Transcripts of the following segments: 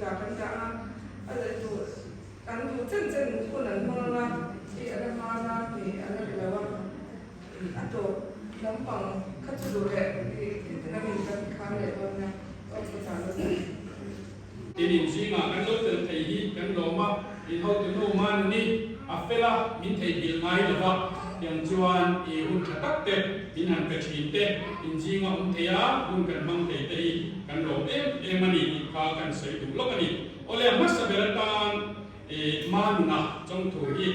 kutah kan dah a, a duh an duh chen chen hun an hmang ang a, hei a la hma na tih a la ri lo a, a tawp lampang kha chu duh leh heti lamin kan khar leh dawn nia, aw chho chah lo ta. Tin in zingah kan lo tel thei hi kan lawm a, in hotu nu Manuni a fel a, min theihnghilh ngai lo va, tiang chuan i hun tha tak te min han pe thin te, in zinga awm thei a, hun kan hmang thei te hi kan lawm em em a ni tih kha kan sawi duh lawk a ni. Awle a hmasa ber atan i Manuna chawngthu hi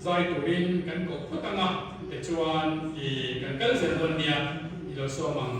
zai turin kan koh phawt ang a, tichuan i kan kal zel dawn nia i lo sawm ang.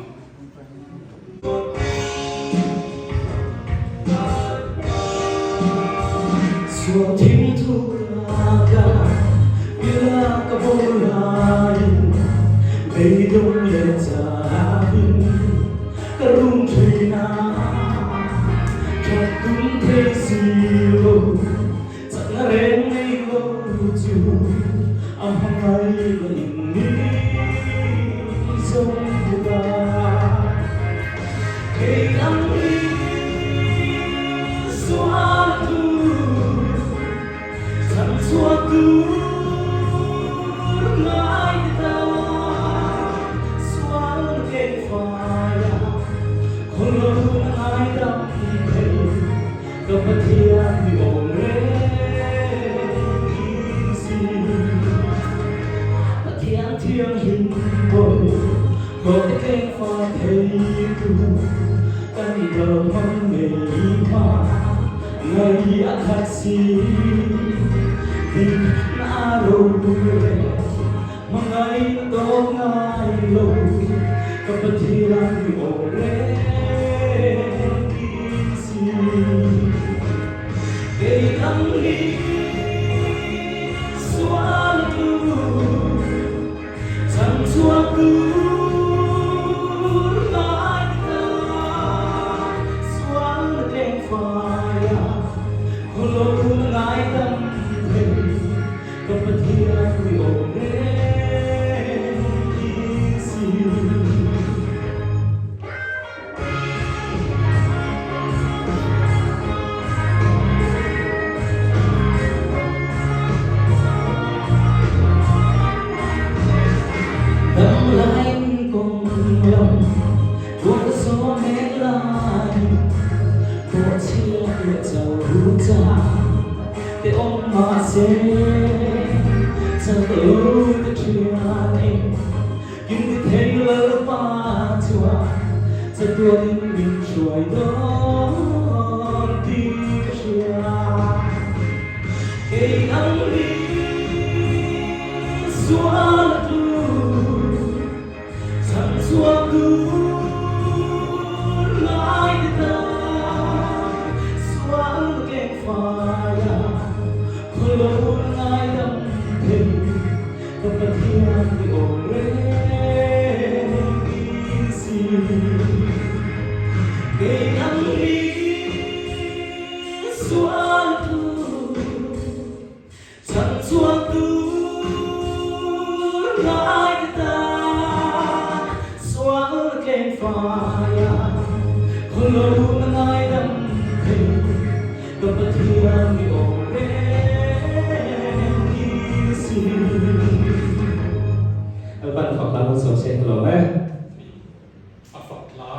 A fak hla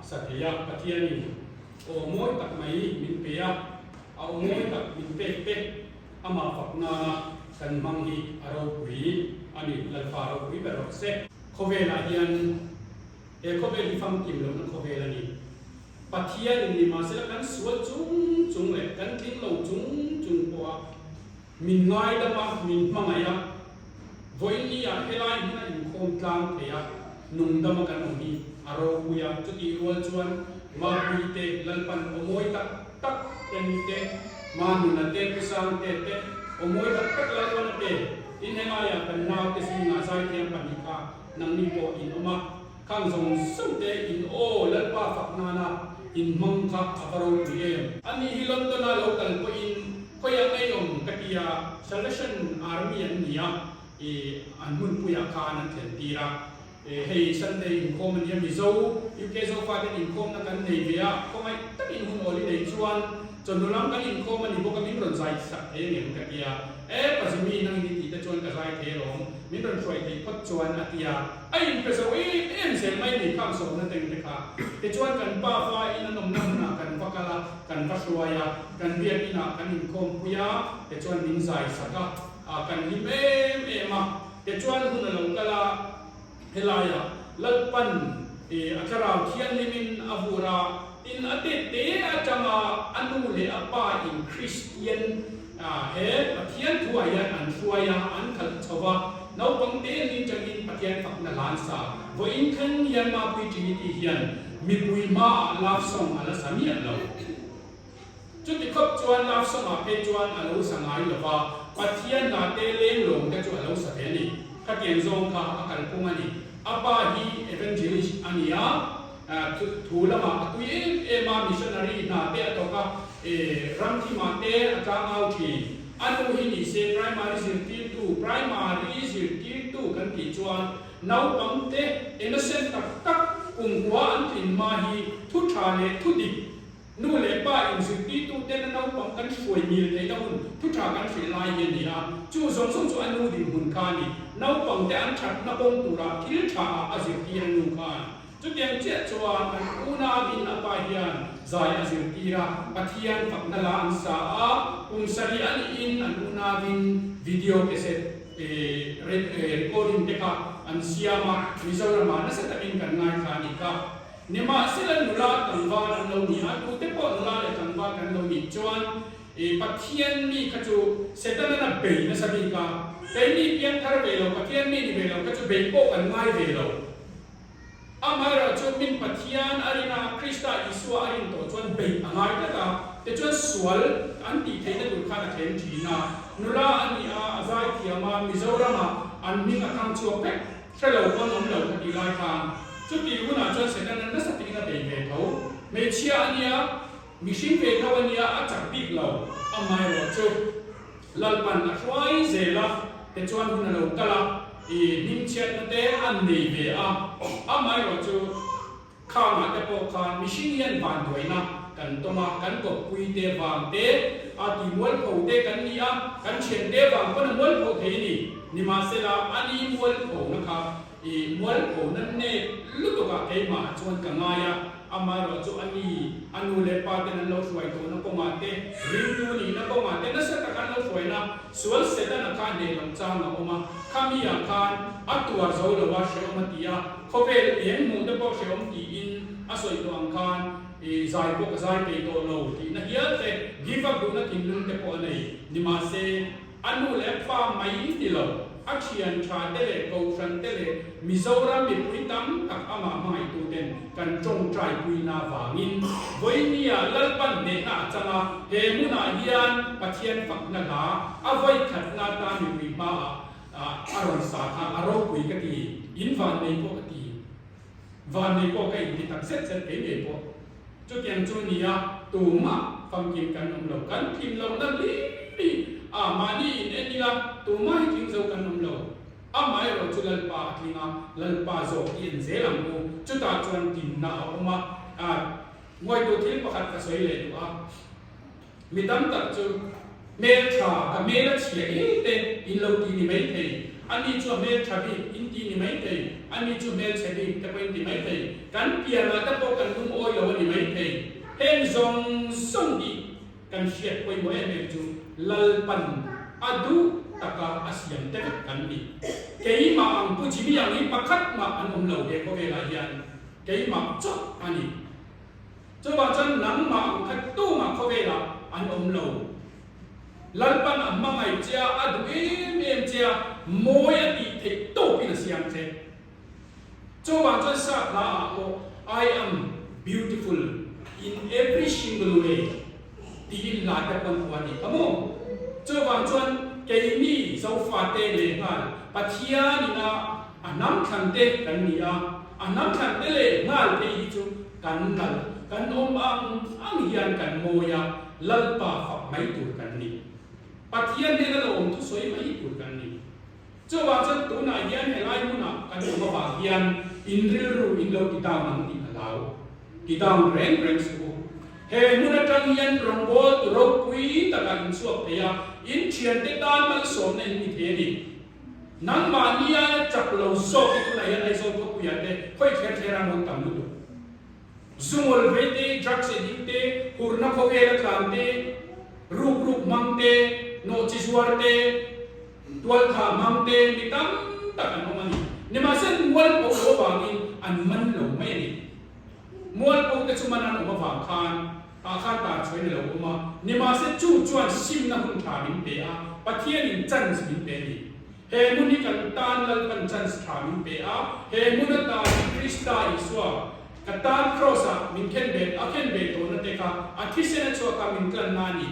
sa thei a, Pathianin aw mawi tak mai min pe a, a aw mawi tak min pek te amah fak nana kan hmang hi a ropui a ni, Lalpa ropui ber rawh se. Khawvelah hian he khawvel hi famkim lohna khawvel a ni. Pathianin nimahsela kan sual chung chung leh kan tling lo chung chung pawha min ngaidam a, min hmangaih a, Vawiinni-ah helai hmuna inkhawm tlang thei a, nungdama kan awm hi a ropui a, chutih rual chuan Mapui te, Lalpan aw mawi tak tak te ni te, Manuna te, Pu Sangte te, aw mawi tak tak Lalpana te, in helaiah kan naute zingah zaithiam 2 kha nangni pawh in awm a, khang zawng zawng te in aw Lalpa fak nana in hmang kha a va ropui em. Ani hi London-a lo kal pawhin Khawiah ngei awm ka ti a, Salvation Army an ni a, i an hmunpuiah khan an thlen tir a. Hei Sunday inkhawm a nia, Mizo, UK Zofaten inkhawmna kan nei ve a, khawngaih takin hun awl i nei chuan chawhnu lam kan inkhawm a ni bawk a, min rawn zai sak thei angem ka ti a, E Pazimi nangin i tih te chuan ka zai thei alawm, min rawn hruai theih phawt chuan a ti a, a inpe zo em em zel mai ni khang sawmna teng te kha. Tichuan kan pa fa in an awmna hmunah kan va kal a, kan va hruai a, kan biak inah kan inkhawm pui a, tichuan min zai sak a, kan hlim em em a. Tichuan hun a lo kal a, helaia Lalpan a thlarau thianghlimin a vur a, tin a tet te atanga a nu leh a pa in Kristian he Pathian thuah hian an hruai a, an khalh chho va, naupang te ni tangin Pathian fakna hlan sa vawiin thleng hian Mapui Trinity hian mipui hmaah love song a la sa miah lo. Chuti khawp chuan love song-ah phei chuan a lo sa ngai lo va, Pathian hna te leng lawng te chu a lo sa ve a ni. Khatiang zawng kha a kalphung a ni. A pa hi evangelist a ni a, thu lamah a tui em em a, missionary hna te a thawk a, ramthimah te a tlangau thin. A nu hi ni se primary zirtirtu, primary zirtirtu kan tih chuan naupang te innocent tak tak kumkhua an tlin hma hi thu tha leh thu dik Nu leh pa inzirtirtuten a naupang kan hruai mil theihna hun thu tha kan hrilh lai hi a ni a, chu zawng zawng chu a nu dinhmun kha a ni. Naupangte an thatna kawng turah thil tha ah a zirtir a nu khan. Chutiang chiah chuan an unauin a pa hian zai a zirtir a, Pathian fakna la an sa a, kum sarih a nihin an unauin video cassette recording te kha an siam a, Mizoramah nasa takin kan ngaithla a ni kha. Nimahsela nula tlangval an lo ni a, tute pawh nula leh tlangval kan lo nih chuan Pathian mi kha chu Setanan a bei nasa bik a, keini piangthar ve lo, Pathian mi ni ve lo kha chu bei pawh kan ngai ve lo. Amaherawhchu min Pathian a rin a, Krista Isua a rin tawh chuan bei a ngai tlat a, tichuan sual an tih theihna tur khan a thleng thin a. Nula a ni a, a zaithiam a, Mizoramah an hming a thang chhuak vek. Hre lo pawn awm lo ka tih lai khan chutih hunah chuan Satan-a nasa takin a bei ve tho. Hmeichhia a nia, mihring ve tho a nia, a chak bik lo. Amaherawh chu Lalpan a hruai zel a, tichuan hun a lo kal a, i hmingchhiatna te an nei ve a. Amaherawh chu Khangah te pawh khan mihring hian vanduaina kan tawm a, kan kawppui te vang te, a ti mualpho te kan ni a, kan thian te vang pawn a mualpho thei a ni. Nimahsela, a ni mualphona kha i mualphona nep lutukah keimah chuan ka ngai a, amaherawhchu a ni, a nu leh pa ten an lo hruai tawhna kawngah te, ringtu nihna kawngah te nasa taka an lo hruaina sual Setana kha hneh loh chang a awm a, khami-ah khan a tuar zo lo a, hrehawm a ti a. Khawvel eng hmuh te pawh hrehawm tiin a sawi tawh ang khan i zai pawh ka zai peih tawh lo tihna hial te, give up duhna thinlung te pawh a nei. Nimahse, a nu leh pa mai ni lo, a thian tha te leh kohhran te leh Mizoram mipui tam tak amah hmangaihtu ten kan tawngtai puina avangin vawinia Lalpan hnehna a chang a, he hmunah hian Pathian fakna hla a vawikhatna atan mipui hmaah A rawn sa kha a ropui ka ti, in vannei pawh ka ti, vannei pawh ka inti tak zet zet kei ngei pawh. Chutiang chu nia tumah famkim kan awm lo, kan tling lohna li li a mahni in en ila tumah hi tling zo kan awm lo. Amaherawh chu Lalpa a tling a, Lalpa zawk i en zel ang u, chutah chuan tinna a awm a. Ngawitu thil pakhat ka sawi leh duh a. Mi tam tak chu hmeltha, ka hmel a chhia em te in lo ti ni mai thei, ani chu a hmeltha bik in ti ni mai thei, ani chu hmelchhe bik te pawh in ti mai thei, kan pianah te pawh kan lungawi lo a ni mai thei. Heng zawng zawng hi kan hriat pawimawh em em chu Lalpan a duh taka a siam te vek kan ni. Keimah ang Pu Jimmy ang hi pakhat mah an awm lo he khawvelah hian keimah chauh a ni. Chuvang chuan nangmah ang khat tumah khawvelah an awm lo. Lalpan a hmangaih che a, a duh em em che a, mawi a tih theih tawpin a siam che. Chuvang chuan sap hla ah pawh I am beautiful in every single way tiin hla te pawn phuah a ni kha maw? Chuvang chuan keini Zofate lehnghal Pathian ina a hnam thlan te kan ni a, a hnam thlan te lehnghal phei hi chu Kan lal, kan awm ang ang hian kan mawi a, Lalpa fak mai tur kan ni. Pathian hnena lo awm thusawi mai tur kan ni. Chuvang chuan tunah hian helai hmunah kan awm avang hian in rilru in lo ti down ang tih ka hlau. Ti down reng reng suh u. He hmun atang hian rawngbâwl tu ropui takah in chhuak thei a, in thiante tan malsawmna in ni thei a ni. Nangmahni aia chak lo zawk hi tunah hian Aizawl khawpuiah te khawi thler thler an rawn tam lutuk. Zungawl vei te, drugs addict te, hurna khawvel a tlan te, ruk ruk hmang te, nawhchi zuar te, tualthah hmang te mi tam tak an awm a ni. Nimahse mualpho lo avangin an man lo mai a ni. Mualpho te chu man an awm avang khan tah khan tar chhuain a lo awm a, nimahse chu chuan simna hun tha min pe a, Pathianin chance min pe a ni. He hmun hi kan tan Lalpan chance tha min pe a, he hmun ata hi Krista Isua ka tan Kraws ah min khen bet a khen ve tawhna te kha a thisen a chhuak kha min tlanna a ni,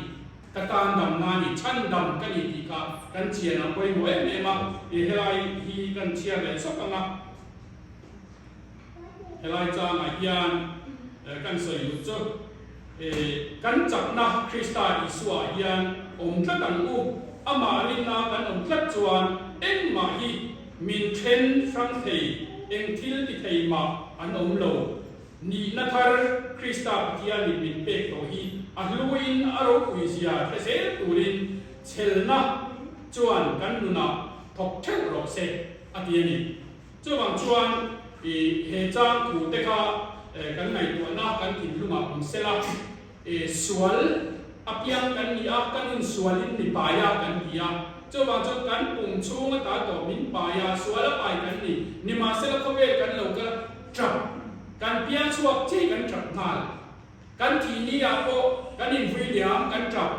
ka tan damna a ni, chhandam ka ni tih kha kan chian a pawimawh em em a, helai hi kan chhiar leh sawk ang a. Helai changah hian kan sawi luh chu kan chakna Krista Isuaah hian awm tlat ang u. Amah rinna kan awm tlat chuan engmah hi min then hrang thei, eng thil ti thei mah an awm lo. Nihna thar Krista Pathianin min pek tawh hi a hluin a ropui zia hre zel turin chhelna chuan kan nunah thawk theuh rawh se, a ti a ni. Chuvang chuan i he chang thu te kha kan ngaihtuahna kan thinlungah awm sela, i sual apiang kan ni a, kan insualin mi pai a kan ti a. Chuvang chuan kan pum chhung ata tawh min pai a, sual a pai kan ni. Nimahsela khawvel kan lo kal tap, kan piang chhuak chi kan tap nghal. Kan thih ni ah pawh kan invui liam kan tap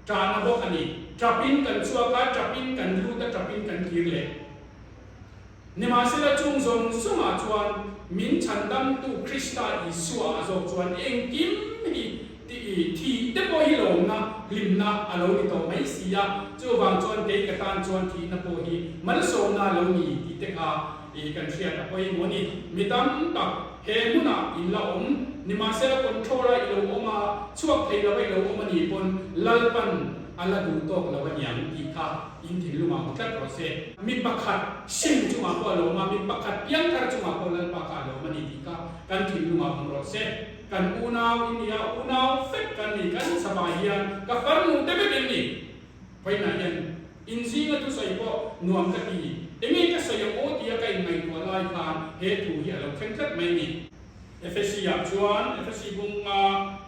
tahna bawk a ni. Tapin kan chhuak a, tapin kan lut a, tapin kan kir leh. Nimahsela chung zawng zawngah chuan min chhandamtu Krista Isua ah zawk chuan engkim hi tih thih te pawh hi lawmna, hlimna a lo ni tawh mai si a, chuvang chuan kei ka tan chuan thihna pawh hi malsawmna a lo ni tih te kha i kan hriat a pawimawh a ni. Mi tam tak he hmunah in la awm, nimahsela control a i lo awm a, chhuak thei lo a i lo awm a nih pawn Lalpan a la duh tawk lo a niang tih kha In thinlung ah tlat rawh se. Mi pakhat sim chungah pawh a lawm a, mi pakhat piangthar chungah pawh Lalpa kha a lawm a ni tih kha kan thinlung ah awm rawh se. Kan unau i nia, unau fek kan ni, kan chhavah hian ka farnu te vek in ni. Vawiinah hian inzinga thusawi pawh nuam ka ti, enge ka sawi ang aw tia ka inngaihtuah lai khan he thu hi a lo thleng tlat mai ni. Efesi ah chuan, Efesi bunga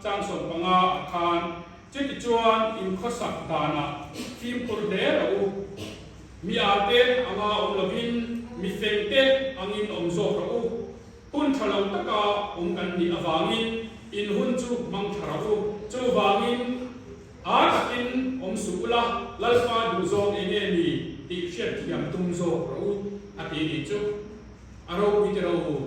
chang 15 ah khan Chutichuan in khawsak danah fimkhur hle rawh u. Mi ate anga awm lovin mi fengte angin awm zawk rawh u. Hun tha lo taka awm kan nih avangin in hun chu hmang tha rawh u. Chuvangin a takin awm suh ula, Lalpa duhzawng eng nge ni tih hriatthiam tum zawk rawh u, a ti nih chu. A ropui tiraw u.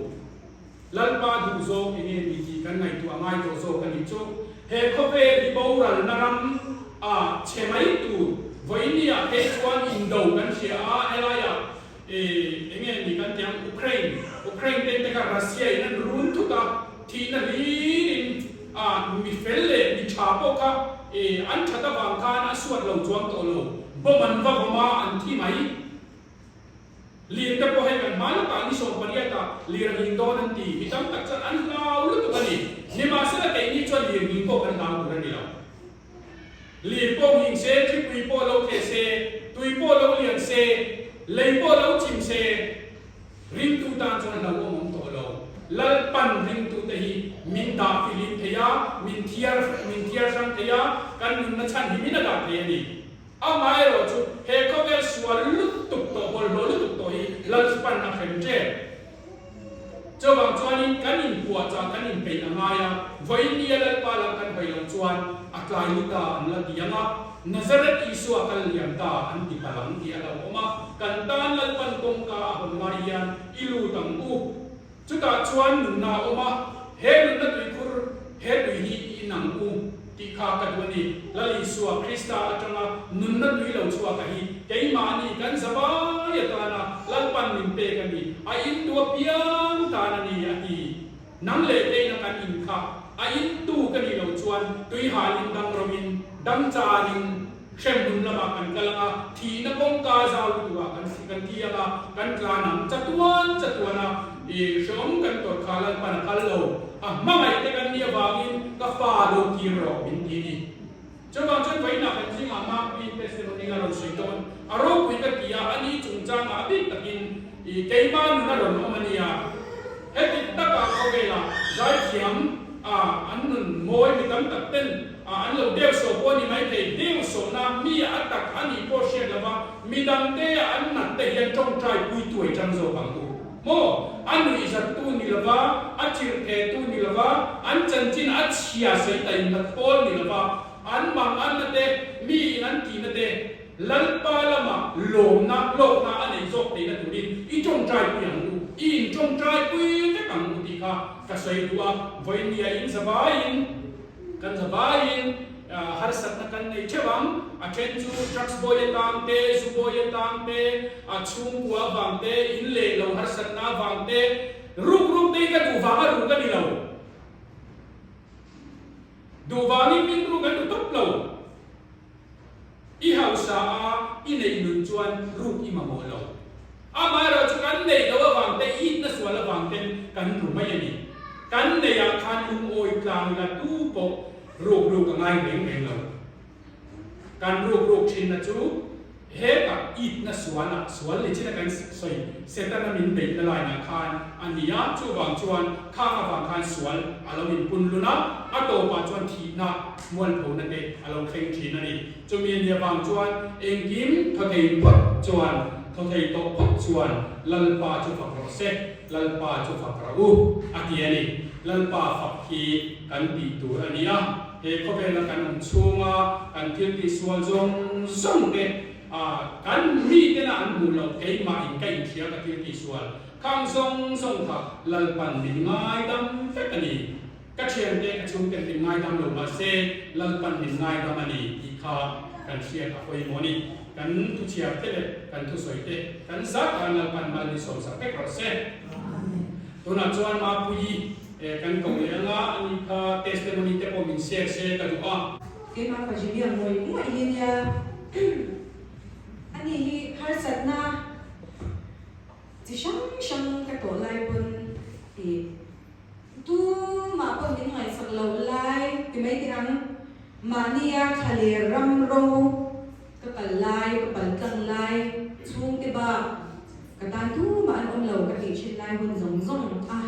Lalpa duh zawk eng nge ni tih kan ngaihtuah ngai tawh zawk a nih chu. He khawvel hi boralna ram a chhe mai tur vawinia phei chuan indo kan hria a, helaiah eng nge ni kan ti ang Ukraine, Ukraine ten te kha Russia in an run thut a, thihna hlirin a mi fel leh mi tha pawh kha an that avang khan a suat lo chuang tawh lo, bomb an va vawm a an thi mai. Lir te pawh hei kan hma lawkah ni 18 ah lir a nghing dawn an ti. Mi tam tak chuan an hlau lutuk a ni. Nimahsela keini chuan lir nghing pawh kan hlau tur a ni lo. Lir pawh nghing se, thlipui pawh lo thleh se, tui pawh lo lian se, lei pawh lo chim se, ringtu tan chuan hlauhawm awm tawh lo. Lalpan ringtute hi min dah filim thei a, min thiar min thiar hrang thei a, kan nunna chhan hi min a dah thei a ni. Amaherawh chu he khawvel sual lutuk tawh, bawlhhlawh lutuk tawh hi Lalspan a hrem ṭep. Chuvang chuanin kan inpuahchah, kan inpeih a ngai a, vawiin nia Lalpa lam kan hawi loh chuan a tlai ni ta an la ti ang a, Nazareth Isua kal liam ta an ti palh ang tih a lo awm a, kan tan Lalpan kawngka a hawn lai hian i lut ang u. Chutah chuan nunna a awm a, he nunna tuikhur, he tui hi i in ang u tih kha ka duh a ni. Lal Isua Krista atanga nunna tui lo chhuaka hi keimahni kan zavai atana Lalpan min pek a ni, a in tu apiang tan a ni a ti. Nang leh keina kan in kha a in tu ka nih loh chuan tui halin dang rawngin, dang charin. Hremhmun lamah kan kal ang a, thihna kawngka zau lutukah kan kan thi ang a, kan tlan ang. Chatuan chatuan a i hreawm kan tawrh kha Lalpan a kal lo. A hmangaih te kan nih avangin ka fa lo kir rawh min ti a ni. Chuvang chuan vawiinah kan zingah Mapui testimony a rawn sawi dawn. A ropui ka ti a, ani chungchangah a bik takin i keima nun a rawn awm a nia. Heti takah khawvelah zaithiam a an nun mawi mi tam tak ten a an lo deu sawh pawh a ni maithei. Deu sawhna mi a tak a nih pawh hriat lova midangte a an nat te hian tawngtai pui tuai tang zawk ang u. Maw? A nuihzattu ni lova, a chirhthehtu ni lova, an chanchin a chhia sawi ta in la khawl ni lova, an mang anna te, mi in an tihna te, Lalpa lama lawmna, lawkna a neih zawk theihna turin i tawngtai pui ang u, i in tawngtai pui vek ang u tih kha ka sawi duh a, vawinia in zavaiin kan zavaiin harsatna kan nei theuh ang, a then chu drugs bawi atang te, zu bawi atang te, a chhungkua avang te, in leh lo harsatna avang te, ruk ruk te hi ka duh vang a ruk a ni lo. Duh vangin min ruk an ru tawp lo. I hausa a, i neih nun chuan ruk i mamawh lo. Amaherawh chu kan neih loh avang te, itna sual avang ten kan ru mai a ni. Kan neihah khan lungawi tlang la tu pawh ruk ruk a ngai reng reng lo. Kan ruk ruk thinna chu hetah itna sualah sual ni chin a kan sawi Setana min beihna lainah khan a ni a, chuvang chuan khang avang khan sual a lo inpun lun a, a tawpah chuan thihna mualphona te a lo thleng thin a ni. Chumi a nih avang chuan engkim thaw thei phawt chuan, thaw thei tawh phawt chuan Lalpa chu fak rawh se, Lalpa chu fak rawh u a ti a ni. Lalpa fak hi kan tih tur a ni a, he khawvela kan awm chhunga kan thil tihsual zawng zawng te kan mitena an hmuh loh keimah in ka inhria ka thil tihsual khang zawng zawng kha Lalpan min ngaidam vek a ni. Ka thiante ka chhungten min ngaidam lo mahse Lalpan min ngaidam a ni tih kha kan hriat a pawimawh a ni. Kan thuchhiar te leh kan thusawi te kan zat khan Lalpan mal min sawmsak vek rawh se. Tunah chuan Mapuii kan ko leh anga a ni kha testimony te pawh min share se ka duh a. Keimah ka Jimmy-a ngawih ngawih hi nia ani hi harsatna chi hrang hrang ka tawh lai pawn tih Tumah pawh min ngaihsak lo lai ti mai teh ang. Mahnia thla leh ram ro ka kal lai, ka pal tlang lai, chhungte bak ka tan tumah an awm lo ka tih thin lai hun zawng zawng a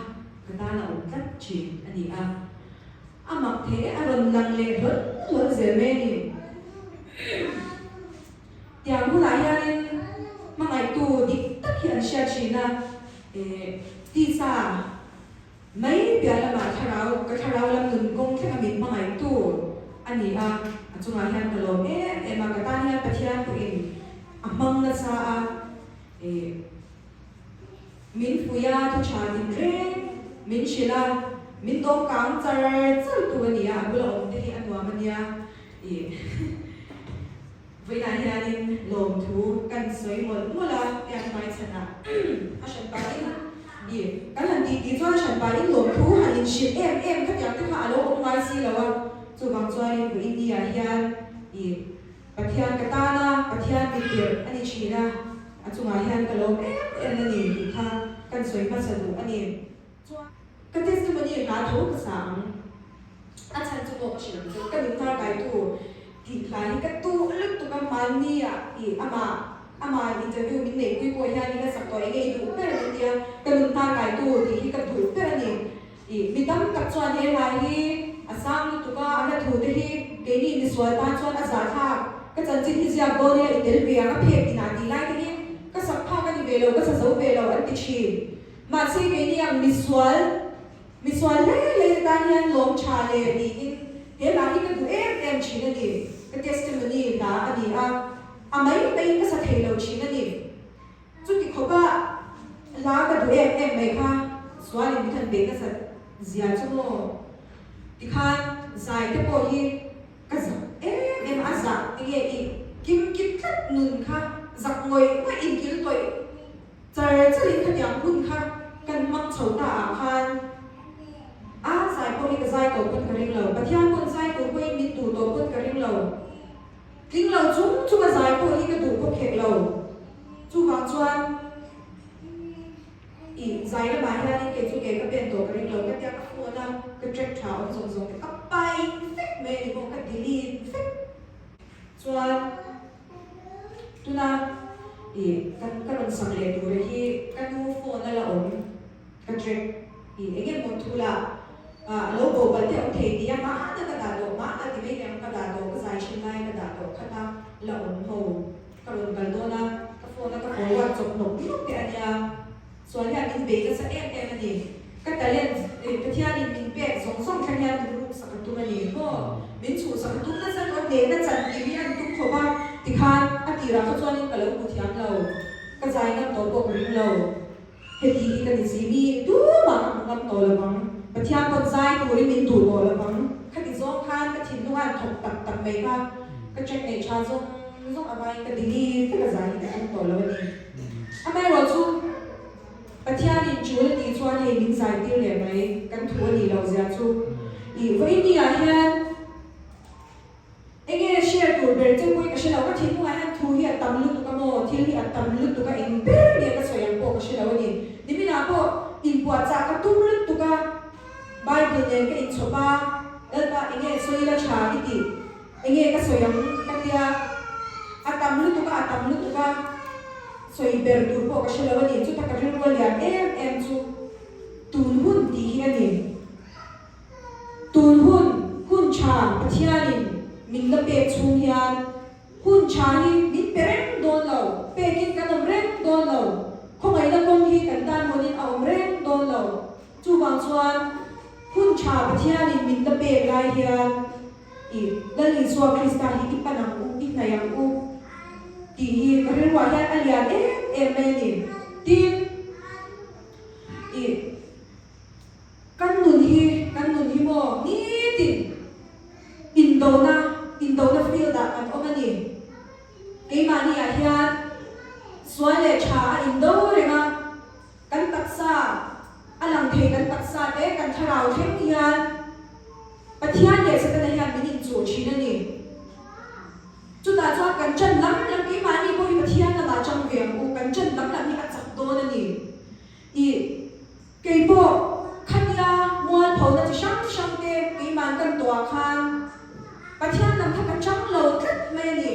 ka tan a awm tlat thin a ni a. A mak thei e, a rawn lang leh hlawl hlawl zel mai a ni. Tiang hunah hianin hmangaihtu dik tak hi an hriat thin a, tisa mai piah lamah thlarau, ka thlarau lam nun kawng thlenga min hmangaihtu a ni a, a chungah hian ka lawm em em a, ka tan hian Pathian pawhin a hmang nasa a, min fuih a, thu tha tinreng min hrilh a, min dawm kang char char tu a ni a, a bula awm te hi a nuam a nia. Vawiinah hianin lawmthu kan sawi mawlh mawlh a, tiang hmaichhanah a hran pahin i kan han tih tih chuan a hran pahin lawmthu han inhrilh em em khatiang te kha a lo awm ngai si lo a, chuvang chuanin vawiin ni-ah hian i Pathian ka tan a, Pathian mi tirh a ni thin a, a chungah hian ka lawm em em a ni tih kha kan sawi hmasa duh a ni. Chuan ka testimony hla tho ka sa ang. A chhan chu pawh ka hrilh ang chu ka nun hnar kaitu tih hla hi ka tu lutuk a mahni ah ih amah amah interview min neihpui pawh hian in a sak tawh enge i duh ber min tia ka nun hnar kaitu tih hi ka duh ber a ni ih mi tam tak chuan he hla hi a sang lutuk a a hla thu te hi keini misual tan chuan a zahthlak ka chanchin hi ziak dawn ila i tel ve ang a phek inah tih lai te hi ka sak phak a ni ve lo ka sa zo ve lo an ti thin mahse keini ang misual Misual hle hle te tan hian lawm tha leh niin he hla hi ka duh em em thin a ni. Ka testimony hla a ni a, a mai maiin ka sa thei lo thin a ni. Chuti khawpa hla ka duh em em mai kha sualin min han beih nasat zia chu maw? Tikhan zai te pawh hi ka zak em em a, a zah tinge i kim kip tlat nun kha zak ngawih ngawih inkil tawih Char charin khatiang hun kha kan hmang chho ta ah khan a zai pawh hi ka zai tawh pawn ka ring lo, Pathian pawn zai tur pawhin min duh tawh pawn ka ring lo. Tling lo chung Chuvang chuan i zai lamah hianin kei chu ke ka pen tawh ka ring lo ka tia ka phone a ka track tha awm zawng zawng te ka pai vek mai a ni maw ka delete vek chuan tuna i kan ka rawn sak leh tur hi ka nu phone a la awm ka track i eng emaw thu lah ah a lo bo palh te awm thei tih a mahna ka dah tawh mahna ti mai teh ang ka dah tawh ka zai thin lai ka dah tawh khat a la awm ho. Ka rawn kal dawn a, ka phone a ka forward chawp nawk nawk te a nia. Sual hian min bei nasa em em a ni. Ka talent Pathianin min pek zawng zawng thleng hian min ruk sak a tum a ni maw? Min chhuh sak a tum nasa tawh a, hnehna chan tih hi an tum khawp a, tikhan a tirah kha chuanin ka lo hmu thiam lo. Ka zai ngam tawh pawh ka ring lo. Heti hi ka ni si mi tumah ka hmu ngam tawh lo vang. Pathian pawn zai turin min duh tawh lo vang. Khati zawng khan ka thinlung a han thawk tak tak mai kha ka track neih tha zawng zawng avangin ka delete vek a zai hi ka tum tawh lo a ni. Amaherawh chu Pathianin tul a tih chuan hei min zai tir leh mai kan thu a nih loh zia chu i vawiin ni ah hian Enge share tur ber che pawhin ka hre lo, ka thinlungah hian thu hi a tam lutuk a maw, thil hi a tam lutuk a, eng ber nge ka sawi ang pawh ka hre lo a ni. Niminah pawh inpuahchah ka tum lutuk a, Bible nen ka inchhawp a, Lalpa enge sawi la tha i tih, enge ka sawi ang ka tia, a tam lutuk a, a tam lutuk a, sawi ber tur pawh ka hre lo a ni. Chuta ka rilru a lian em em chu tun hun tih hi a ni. Tun hun, hun tha Pathianin min la pek chhung hian hun tha hi min pe reng dawn lo, pekin kan awm reng dawn lo, khawngaihna kawng hi kan tan hawnin a awm reng dawn lo. Chuvang chuan hun tha Pathianin min la pek lai hian i Lal Isua Krista hi i pan ang u, i hnaih ang u tih hi ka rilruah hian a lian em em mai a ni. Tin, i. Kan nun hi, kan nun hi maw nitin indona, indona field ah kan awm a ni. Keimahni ah hian sual leh tha a indo reng a, kan taksa a lang thei kan taksa te kan thlarau thleng hian Pathian leh Setana hian min inchuh thin a ni. Chutah chuan kan ṭan lam lam keimahni pawh hi Pathian lamah ṭang ve ang u, kan ṭan lam lam hi a chak dawn a ni. I kei pawh khania mualphona chi hrang hrang te keiman kan tuah khan Pathian lam kha ka chang lo tlat mai a ni.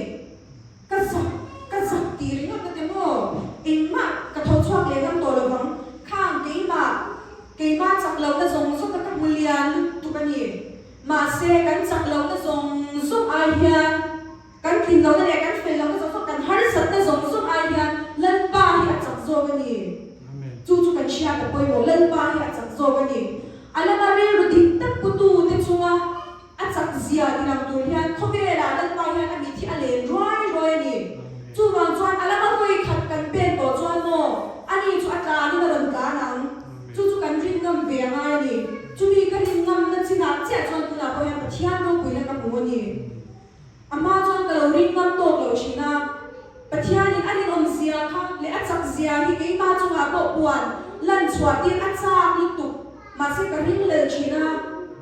Ka zak, ka zak tih ringawt na te maw? Engmah ka tho chhuak leh ngam tawh lovang. Khang keimah, keimah chak lohna zawng zawng kha ka hmu lian lutuk a ni. Mahse kan chak lohna zawng zawng ai hian Kan tlin lohna leh kan fel lohna zawng zawng, kan harsatna zawng zawng ai hian Lalpa hi a chak zawk a ni. Chu chu kan hriat a pawimawh, Lalpa hi a chak zawk a ni. A lama rilru dik tak putute chunga a chak zia ti lang tur hian khawvelah Lalpa hian a mit hi a len ruai ruai a ni. Chuvang chuan a lama vawi khat kan pen tawh chuan maw ani chu a tlanin a rawn tlan ang. Chu chu kan rin ngam ve a ngai a ni. Chumi ka rin ngamna chinah chiah chuan tunah pawh hian Pathian ropuina ka hmu a ni. A hma chuan ka lo ring ngam tawk lo thin a, Pathianin a rinawm zia kha leh a chak zia hi keimah chungah pawh puan lan chhuah tir a chak lutuk, mahse ka ring lel thin a,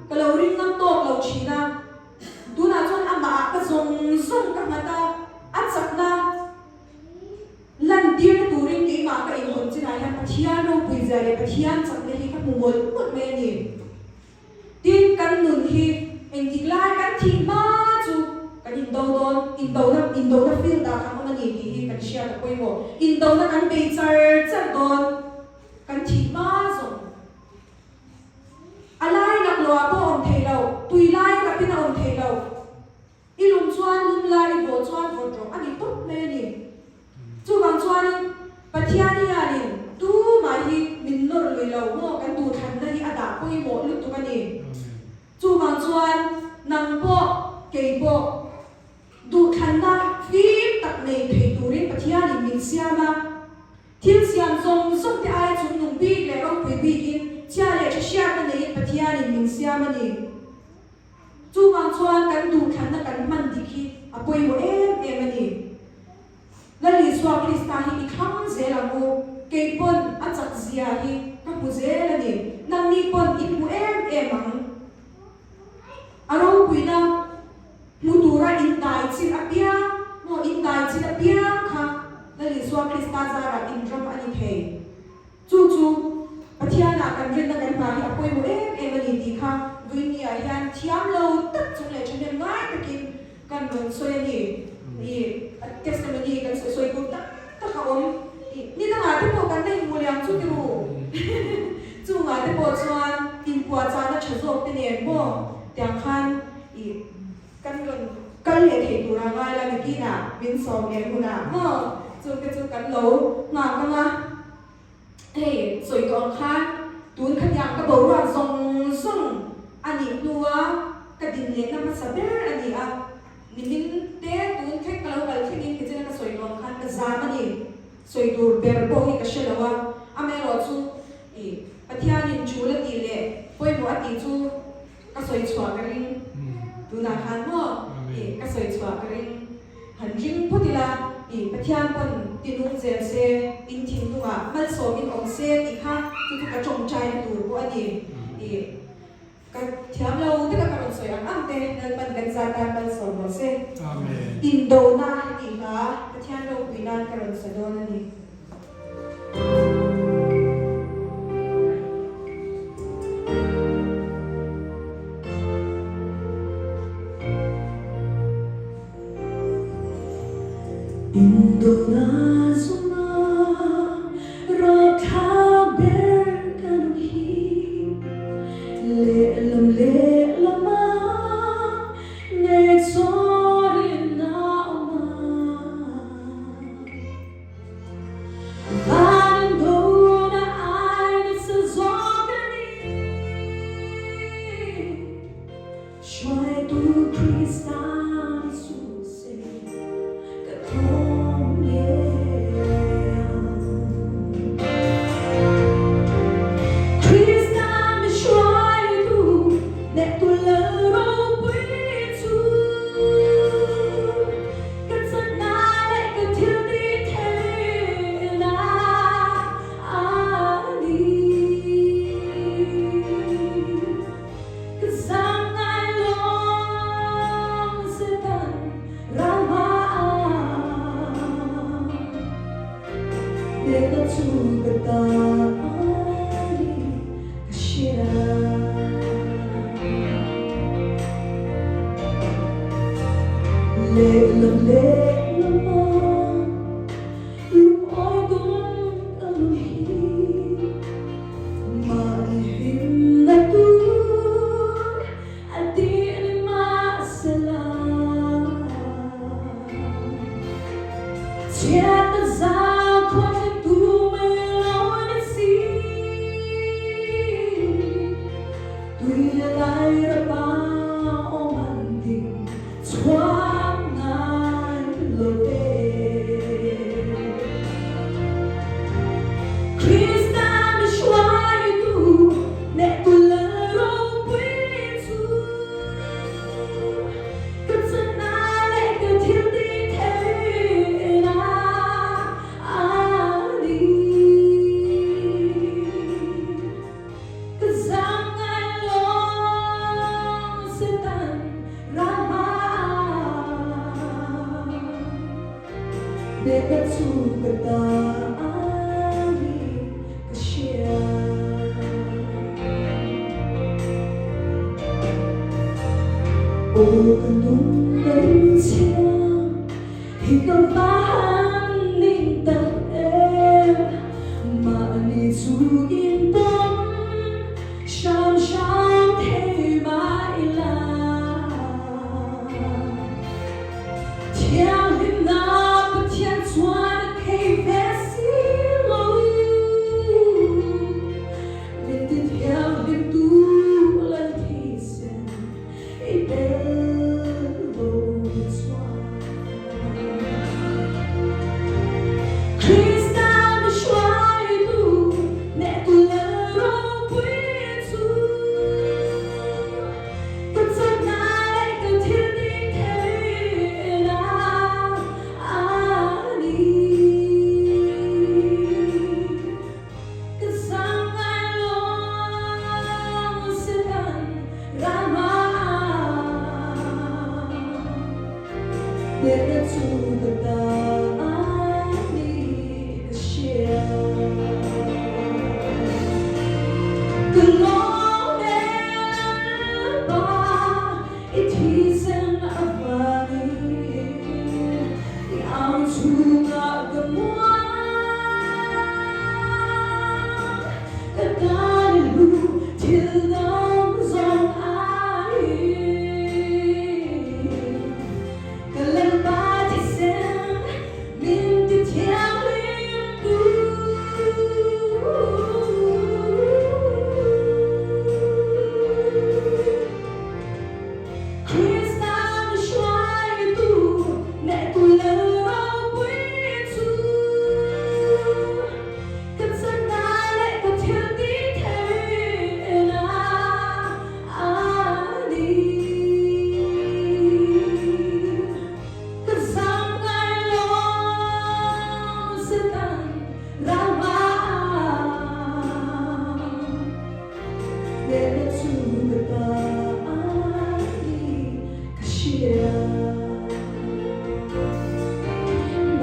ka lo ring ngam tawk lo thin a. Tunah chuan amahah ka zawng zawng ka nghat a, a chakna lan tirna turin keimah ka inhawn chinah hian Pathian ropui zia leh Pathian chakna hi ka hmu mawlh mawlh mai a ni. Tin, kan nun hi engtik lai kan thih hma chu kan indo dawn, indona, indona field ah kan awm a ni tih hi kan hriat a pawimawh. Indona kan bei char char dawn, kan thih hma zawng. A lai laklawh ah pawh a awm thei lo, tui lai rapin a awm thei lo. I lum chuan lum la, i vawh chuan vawt rawh a ni tawp mai a ni. Chuvang chuanin Pathian hianin tumah hi min nawr lui lo maw kan duhthlanna hi a dah pawimawh lutuk a ni. Chuvang chuan nang pawh kei pawh duhthlanna fim tak nei thei turin Pathianin min siam a. Thil siam zawng zawng te aia chungnung bik leh ropui bikin chhia leh tha hriatna neiin Pathianin min siam a ni. Chuvang chuan kan duhthlanna kan hman dik hi a pawimawh em em a ni. Lal Isua Krista hi i thlang zel ang u, kei pawn a chak zia hi ka hmu zel a ni, nangni pawn i hmu em em ang. A ropuina hmu tura in dai chilh apiang maw in dai chilh apiang kha Lal Isua. Isua Krista zarah in ram a ni thei. Chu chu Pathianah kan rinna kan hma hi a pawimawh em em a ni tih kha Vuini-ah hian thiam lo tak chung leh thahnem ngai takin kan rawn sawi a ni. Ih, testimony kan sawi sawi tur tak tak a awm. Ih, ni dangah te pawh kan la inhmu liam chu ti ru. Chungah te pawh chuan inpuahchahna tha zawk te nen maw tiang khan ih, Kan rawn kal leh thei tura ngai la nakinah min sawm leh hunah maw chungte chu kan lo nghak ang a, hei sawi tawh ang khan tun khatiang ka boruak zawng zawng a nih hnua ka din lehna hmasa ber a ni a, nimin te tun thleng ka lo kal thlengin tichina ka sawi tawh ang khan ka zam a ni, sawi tur ber pawh hi ka hre lo a, amaherawh chu ih Pathianin tul a tih leh pawimawh a tih chu Ka sawi chhuah ka ring tunah khan maw ih ka sawi chhuah ka ring han ring phawt ila ih Pathian pawn tinung zel se in thinlungah malsawmin awm se tih kha chu chu ka tawngtaina tur pawh a ni ih ka thiam lo taka ka rawn sawi ang ang te Lalpan kan zat tan malsawm rawh se indona tih hla Pathian ropui nan ka rawn sa dawn a ni. Indona zuma rapthlak ber ka nun hi lehlam lehlama neihchawrin a awm a. Ka chakna leh ka thil ti theihna a ni. Ka zam ngai lawng Satan ram ah Lehna chu ka ta a ni ka hria. Lehlam lehlam a lungawi tum ka nun hi mahni hlimna tur a tih ni mahsela chhiatna zau khuat leh tu mai lo ni si. Tui leh lai rapa awm an ding chhuak ngai lo ve. Krista mi hruaitu nehtu lal ropui chu ka chakna leh ka thil tih theihna a ni. Ka zam ngai lawng Satan ram ah Nehna chu ka ta a ni ka hria. Aw ka nun na rim chiang hi ka va han ning tak em. Mahni chu in pawm hram hram thei mah ila. Thianghlimna Pathian chuan a thei ve si lo. Min ti thianghlim tu lal thisen i tel lo chuan. Krista mi hruaitu nehtu lal ropui chu ka chakna leh ka thil tih theihna a ni. Ka zam ngai lawng Satan ram ah Nehna chu ka ta a ni.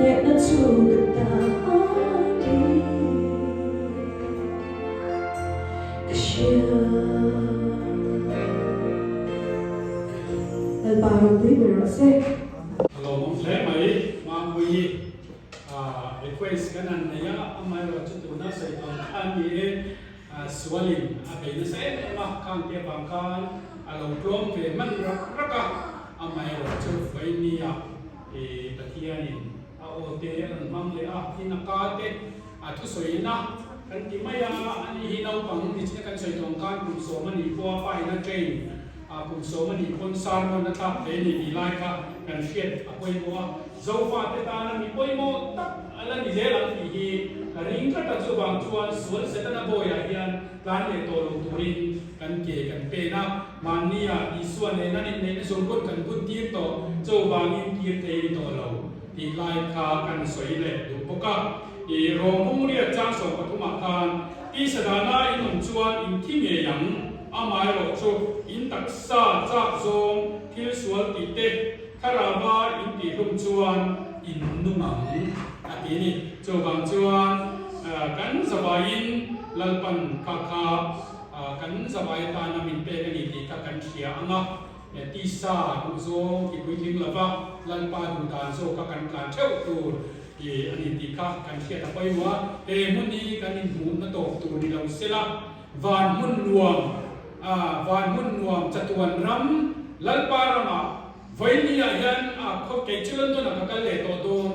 Hnehna chu ka ta a ni ka hria. Lalpa ropui ber rawh se. A lawmawm hle mai Mampuii request kan han nei a, amaherawhchu tuna sawi tawh ang khan ni e. Sualin a bei nasa em em a, khangte avang khan a lo tlawm ve hman rak rak a, amaherawhchu Vawinia Pathianin a aw te a rawn hmang leh a, tin a ka te a thusawiin a kan ti mai a, ani hi naupang nichina kan sawi tawng khan kum sawm a nih pawha pa in a train a, kum sawm a nih pawn sermon a thlak thei a ni tih lai kha kan hriat a pawimawh a. Zofate tana mi pawimawh tak a la ni zel ang tih hi ka ring tlat a, chuvang chuan sual Setana bawiah hian tlan leh tawh lo turin kan ke kan pen a, mahnia Isua nena inneihna zungkut kan bun tir tawh, chuvangin kir thei ni tawh lo tih lai kha kan sawi leh duh bawk a. I Rawng riat chang 13ah khan tisa dana in awm chuan in thi ngei ang, amaherawhchu in taksa chak zawng thil sual tih te, Thlarauva in tih hlum chuan in nung ang a ti a ni. Chuvang chuan kan zavaiin Lalpan kha kha kan zavai atana min pek a ni tih kha kan hria ang a, tisa duhzawng ti puitling lova Lalpa duhdan zawka kan tlan theuh tur a ni tih kha kan hriat a pawimawh a. He hmun hi kan inhmuhna tawp tur ni lo sela, van hmun nuam, van hmun nuam chatuan ram Lalpa ramah Vawinia hian a khaw kei chu London ah ka kal leh tawh dawn,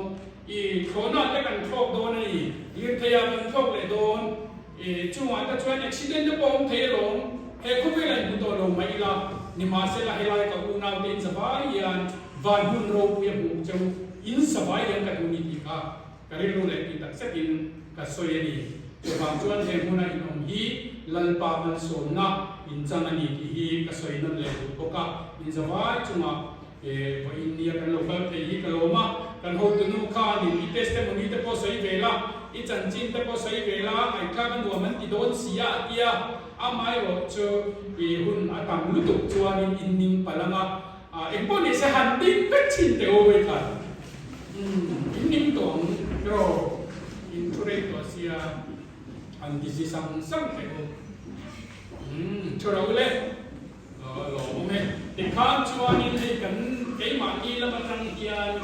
i thlawhna te kan thlawk dawn a ni, lirthei ah kan thlawk leh dawn, i chungah te chuan accident te pawh a awm thei alawm, he khawvel ah inhmu tawh lo mai ila, nimahsela helai ka unau te in zavai hian van hmun ropui a hmuh cheu in zavai hian ka duh ni tih kha ka rilru leh tih tak zetin ka sawi a ni. Chuvang chuan he hmuna in awm hi Lalpa malsawmna in chang a ni tih hi ka sawi nawn leh duh bawk a. In zavai chungah vawiin nia kan lo kal thei hi ka lawm a, kan hotunu khanin i testimony te pawh sawi ve la, i chanchin te pawh sawi ve la, ngaihthlak a nuam an ti dawn si a a ti a, amaherawh chu i hun a tam lutuk chuanin in ning palh ang a, Engpawh ni se han ding vek thin teh u vei khat. Umm in ning tawh ang erawh in thu rei tawh sia han ti zi sang sang teh u. Umm thu ro le lawm awm e. Tikhan chuanin hei kan keimahni lam atang hian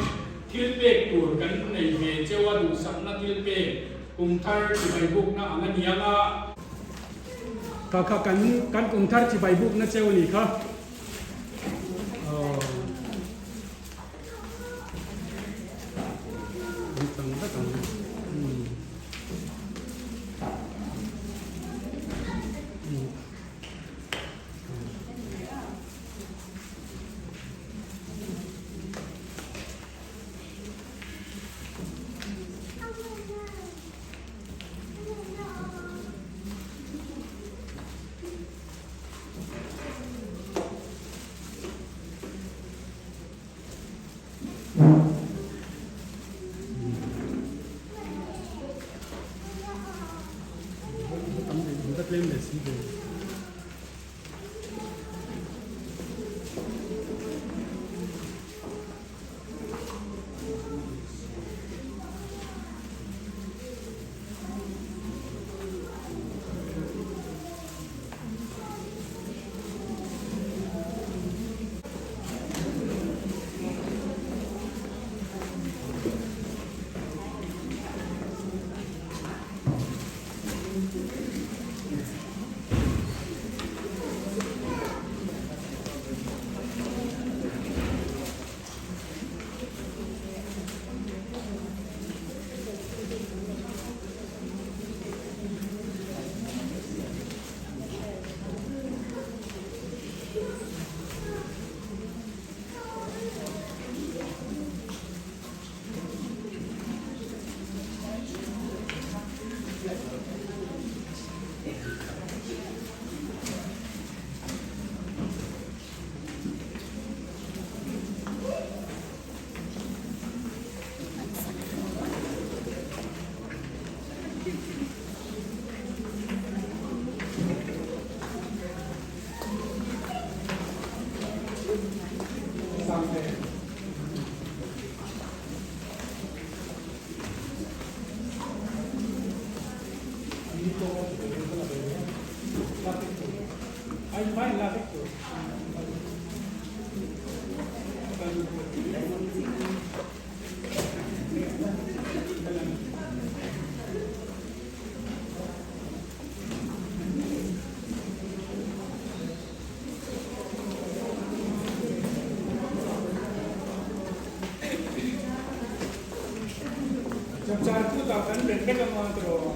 thil pek tur kan nei ve cheu a duhsakna thil pek kum thar chibai bukna ang a niang a. Kha kha kan kan kum thar chibai bukna cheu a nih kha. Chapchar kutah kan bet vek anga tiraw?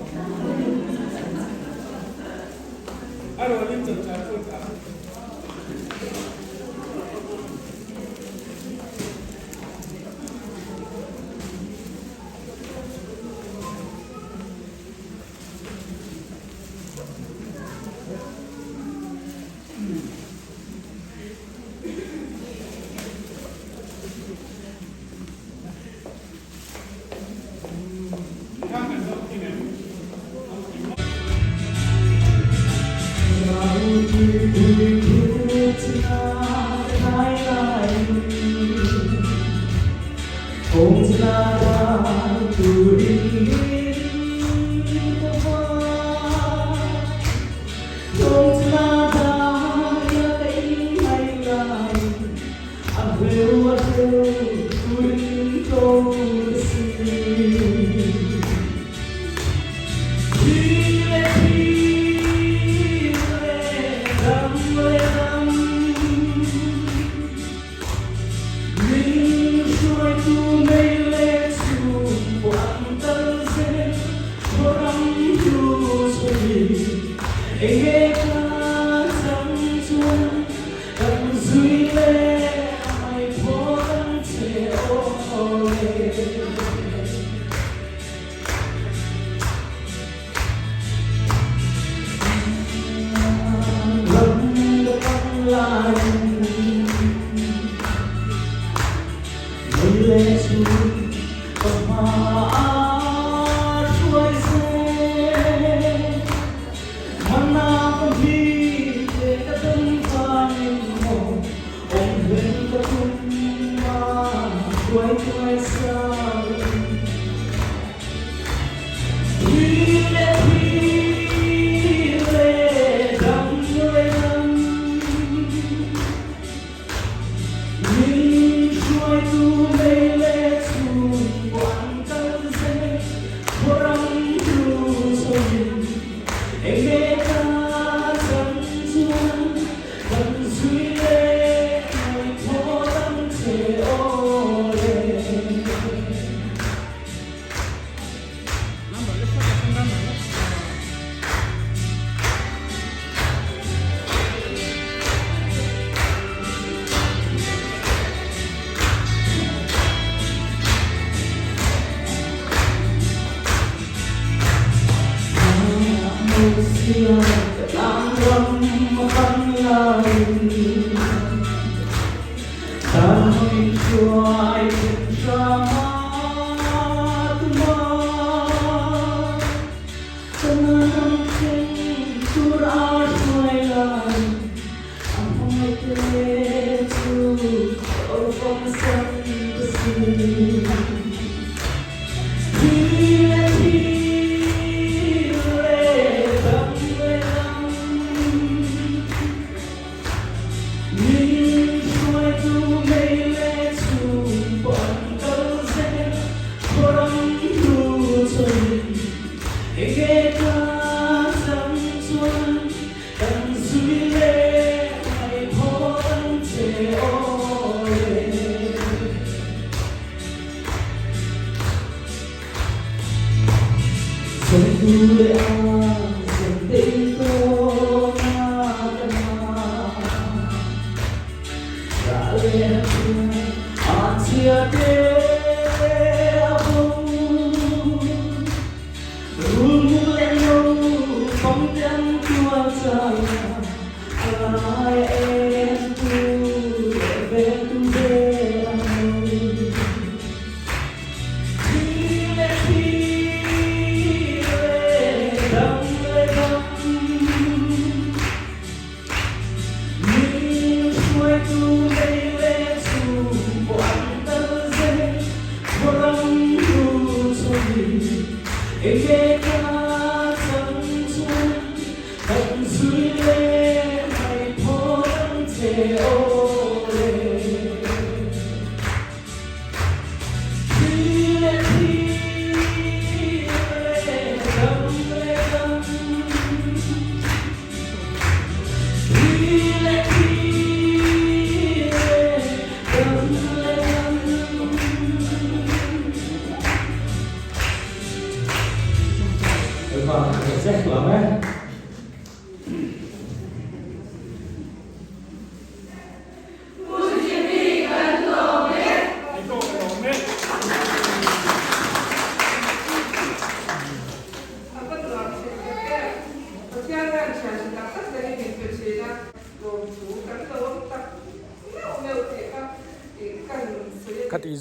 A rawlin chapchar kutah.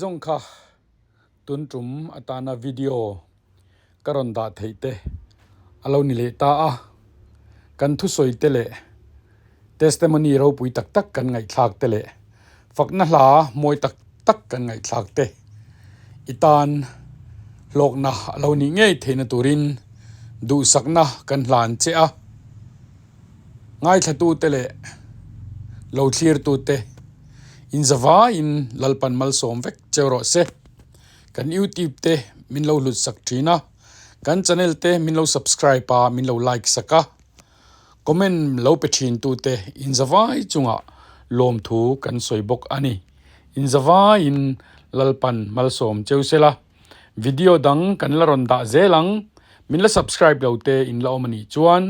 zawng kha tun tum atana video ka rawn dah theih te a lo ni leh ta a, kan thusawi te leh testimony ropui tak tak kan ngaihthlak te leh fakna hla mawi tak tak kan ngaihthlak te i tan hlawkna a lo nih ngei theihna turin duhsakna kan hlan che a. Ngaithlatute leh lo thlirtute inzavaiin Lalpan malsawm vek cheu rawh se. Kan YouTube te min lo hlut sak thin a, kan channel te min lo subscribe a, min lo like sak a, comment lo pe thin tute inzavai chungah lawmthu kan sawi bawk a ni. Inzavaiin Lalpan malsawm cheu se la. Video dang kan la rawn dah zel ang. Min la subscribe lo te in la awm a nih chuan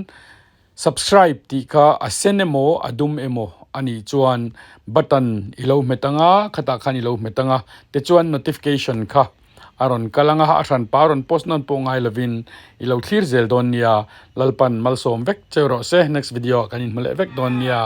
subscribe tih kha a sen emaw a dum emaw a nih chuan button i lo hmet anga khatah khan i lo hmet anga tichuan notification kha a rawn kal anga a hran pa a rawn post nawn pawh ngai lovin i lo thlir zel dawn nia. Lalpan malsawm vek cheu rawh se next video ah kan inhmu leh vek dawn nia.